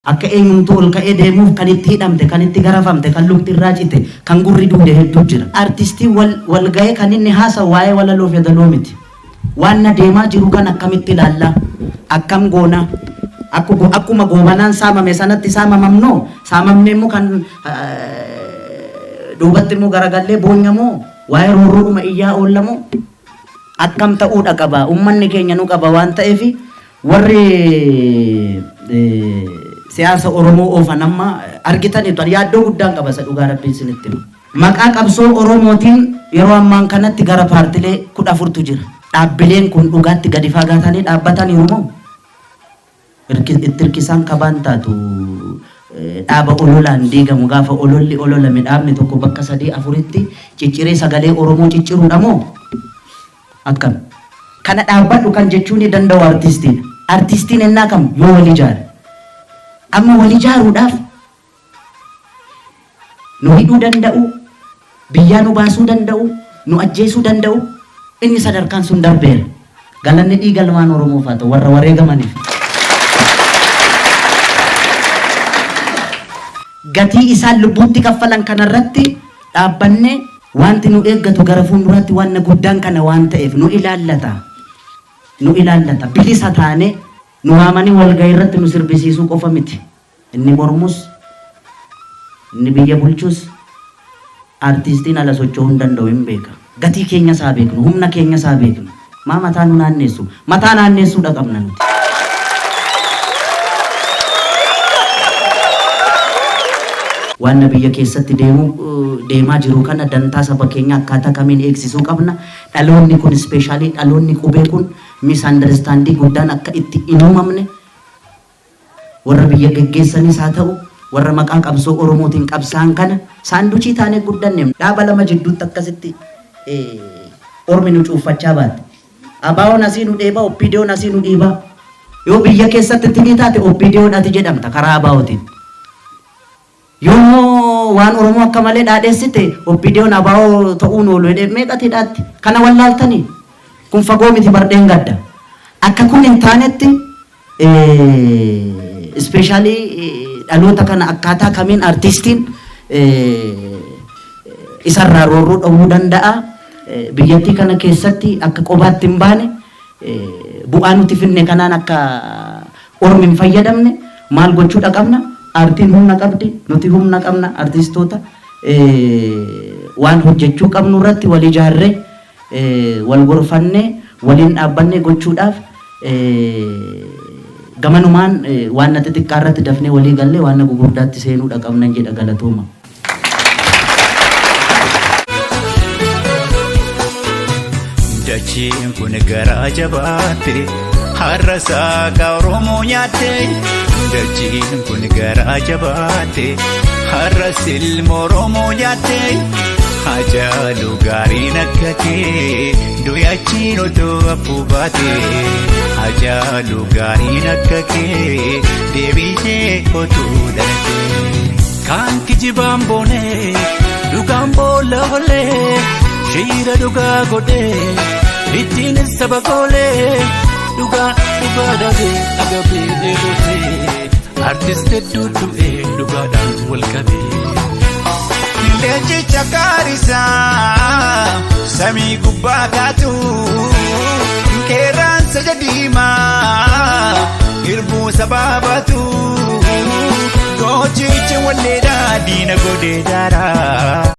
Akka eenyumtuu ol ka'ee deemuuf kan itti hidhamte, kan itti garafamte, kan lukti irraa cite, kan gurri duude hedduu jira. Artistiin wal wal ga'ee kan inni haasa'u waa'ee walaloo fi yeedaloo miti. Waan na deemaa jiru kan akkamitti ilaallaa? Akkam goona? Akkuma Goobanaan saamame sanatti saamamamnoo? Saamamnee immoo kan duubatti immoo garagallee boonyamoo? Waa'ee roorroodhuma iyyaa oollamoo? Akkam ta'uudha qaba? Uummanni keenya nu qaba waan ta'eef, warri siyaasa Oromoo oofan amma argitaniitu, yaaddoo guddaan qaba, isa dhugaa Rabbiin isinitti hima. Maqaa qabsoo Oromootiin yeroo ammaan kanatti gara paartilee 14tu jira. Dhaabbileen kun dhugaatti gadi fagaatanii dhaabbataniiru moo? Itti hirkisaan kabaan taatu dhaaba ololaan diigamu, gaafa ololli ololame dhaabni tokko bakka sadii afuritti cicciree sagalee Oromoo cicciruudha moo? Akkam? Kana dhaabbadhu kan jechuu ni danda'u artistiidha. Artistiin ennaa kam yoo wal ijaare. Amma wal ijaaruudhaaf nu hidhuu danda'u, biyyaa nu baasuu danda'u, nu ajjeesuu danda'u, inni sadarkaan sun darbeera. Galanni dhiiga ilmaan Oromoof haa ta'u, warra wareegamaniif. Gatii isaan lubbuutti kaffalan kanarratti dhaabbannee, wanti nu eeggatu gara fuulduraatti waan guddaan kana waan ta'eef nu ilaallata. Nu ilaallata. Bilisa taane nu waamanii walgahii irratti nu sirbisiisuu qofa miti. Inni mormus, inni biyya bulchus, artiistiin ala socho'uu hin danda'u, hin beeka. Gatii keenya isaa beeknu, humna keenya isaa beeknu. Maa mataa nu naannessu? Mataa naannessuudha qabna nuti. Waan biyya keessatti deemu deemaa jiru kana, dantaa saba keenya akkaataa kamiin eegsisuu qabna? Dhaloonni kun, especially dhaloonni qubee kun, misunderstanding guddaan akka itti hin uumamne, warra biyya geggeessanis haa ta'u, warra maqaa qabsoo Oromootiin qabsaan kana, sandwich taanee guddanne, dhaaba lama jidduutti akkasitti ormi nu cuuffachaa baate. ABO'n asii nu dheebaa, OPDO'n asii nu dhiibaa. Yoo biyya keessatti tinii taate OPDO'n ati jedhamta karaa ABO'tiin. Yoommoo waan Oromoo akka malee dhaadheessite OPDO'n ABO ta'uun oolu jedhee meeqati hidhaatti. Kana wallaaltanii, kun fagoo miti, bardeen gadda. Akka kun hin taanetti, especially dhaloota kana akkaataa kamiin artistiin isarraa roorroo dhowwuu danda'a? Biyyattii kana keessatti akka qobaatti hin baane, bu'aa nuti finne kanaan akka ormi hin fayyadamne maal gochuudha qabna? Aartiin humna qabdi, nuti humna qabna, artistoota waan hojjechuu qabnu irratti wal ijaarree, wal gorfannee, waliin dhaabbannee gochuudhaaf, gamanumaan waan na xixiqqaa irratti dafnee walii gallee waan na gugurdaatti seenuudha qabnan jedha. Galatooma. Dacheen kun garaa jabaatte, har'a saaqa Oromoo nyaatte. Dacheen kun garaa jabaatte, har'a silma Oromoo nyaatte. Hacaaluu gaariin akka kee du'achiin otoo hafuu baate. Hacaaluu gaariin akka kee deebitee otuu dhalate. Kaan kijibaan boonee, dhugaan boolla olee, shiira dhugaa godhee ittiin saba goolee, dhugaa dhugaa dhabee agabee dheebotee, artist hedduu du'ee dhugaadhaan wal qabee. Leencicha kaarisaa samii gubbaa kaatu, qeerransa diimaa hirbuu sabaabatu, goochichi walleedhaa diina godhee daaraa.